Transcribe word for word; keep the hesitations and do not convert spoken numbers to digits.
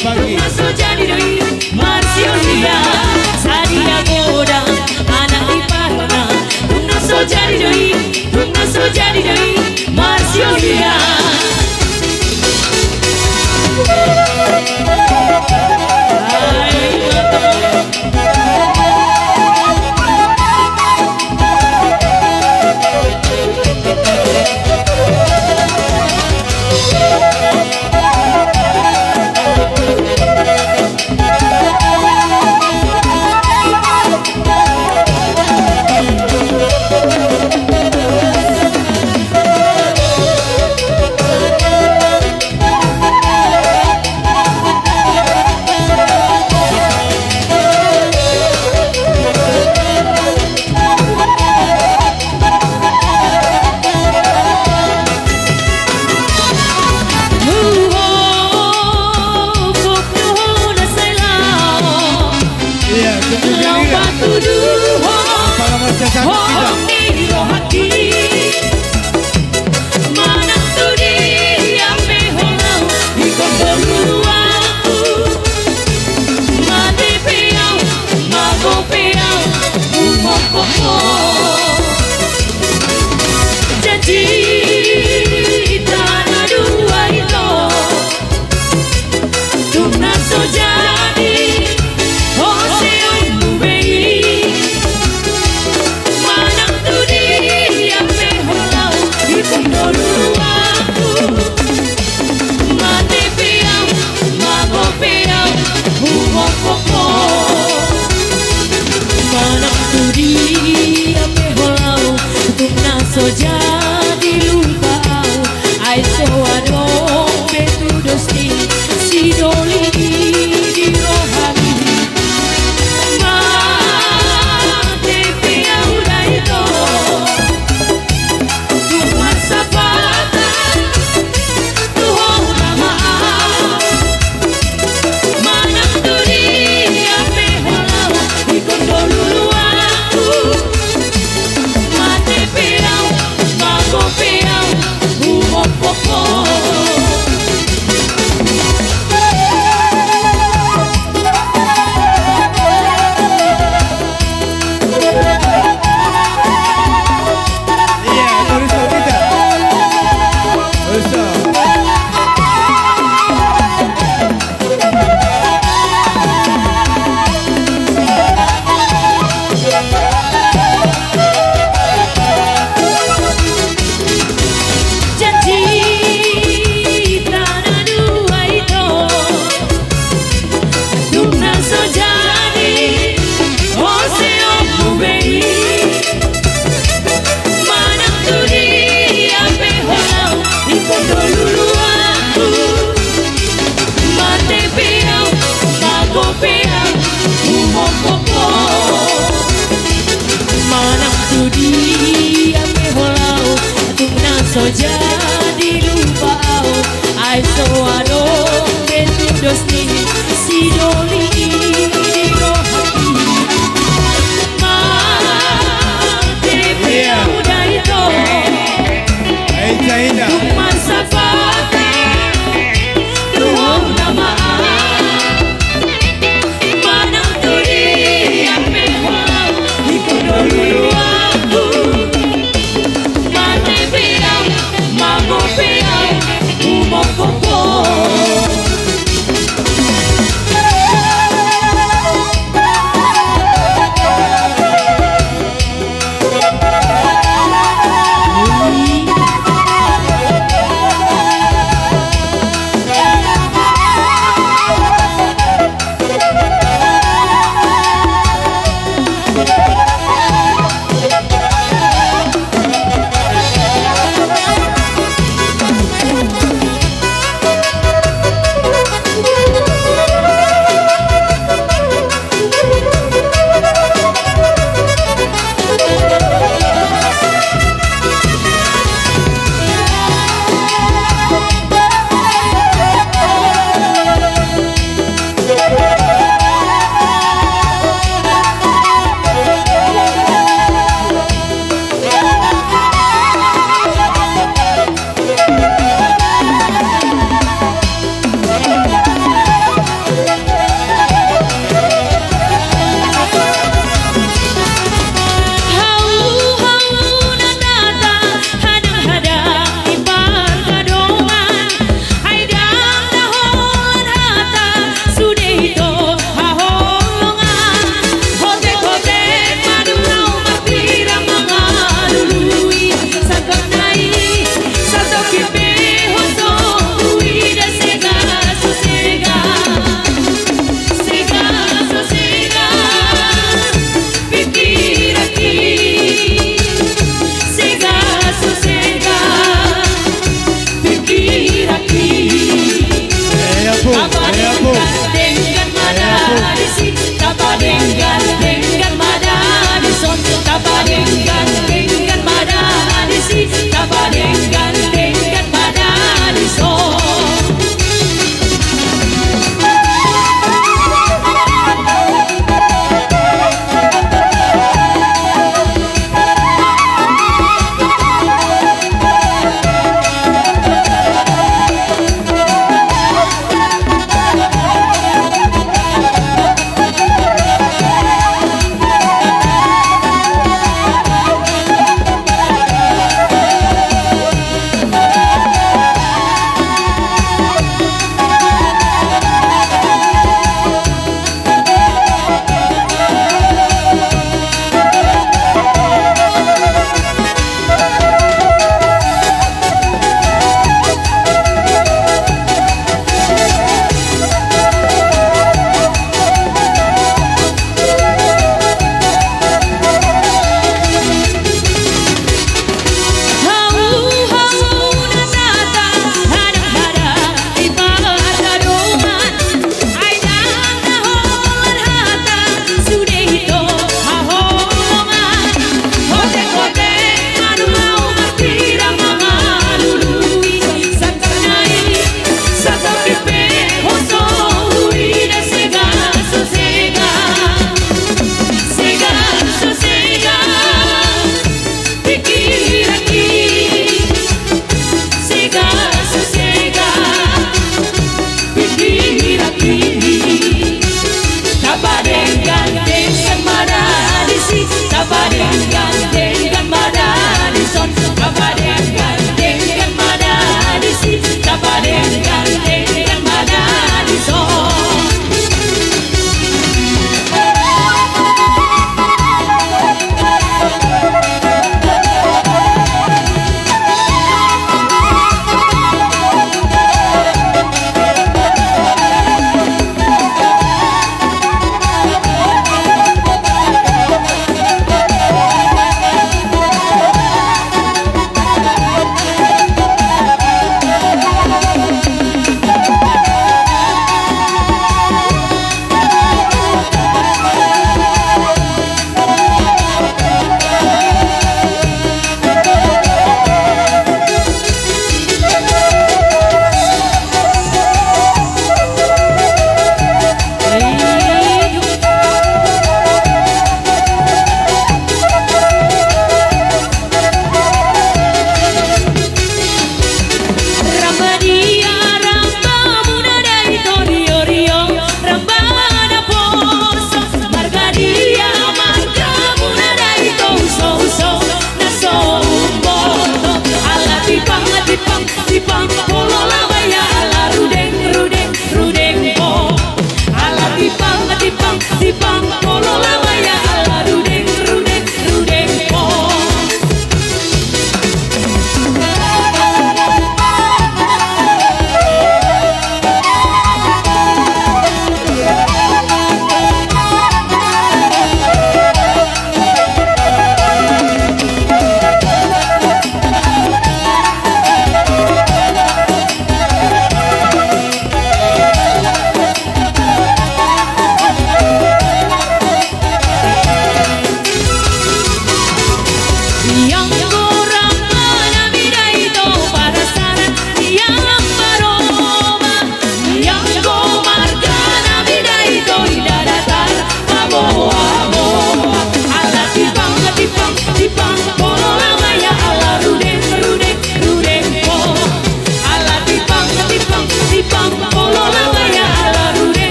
Dung na so jadi do i marsiolhian, sadia godang anak ni parna. Dung na so jadi do i, dung na so jadi do i marsiolhian. Iya, betul. Laho patuduhon, apala macam sakit kita. Hohom ni rohangki. Manang tu dia pe ho laho, ingkon do luluanku. Mate pe au, mago pe au, humophop ho. Janjita na dua ito. Dung na so jadi, ho seonmu be i. Manang tu dia pe ho laho, ingkon do luluanku. Mate pe au, mago pe au, humophop ho. Manang tu dia pe ho laho, dung na so jadi lupa au. Ai so adong be tudos ni sidoli i di rohami. Mate pe au da ito. Dung marsapatan tu ho nama au. Manang tu dia pe ho laho, ingkon do luluanku. Mate pe au, mago pe au, humophop ho. Iya, terus, terus, kita. Terus, terus. Janjita na dua ito. Dung na so jadi, ho seonmu be i. Manang tu dia pe ho laho, ingkon do luluanku. Mate pe au, mago pe au, humophop ho. Manang tu dia pe ho laho, dung na so jadi lupa au. Ai so adong be tudos ni sidoli i di rohami. Mate pe au da ito. Dung marsapatan tu ho nama au. Manang tu dia pe ho laho, ingkon do luluanku. Mate pe au,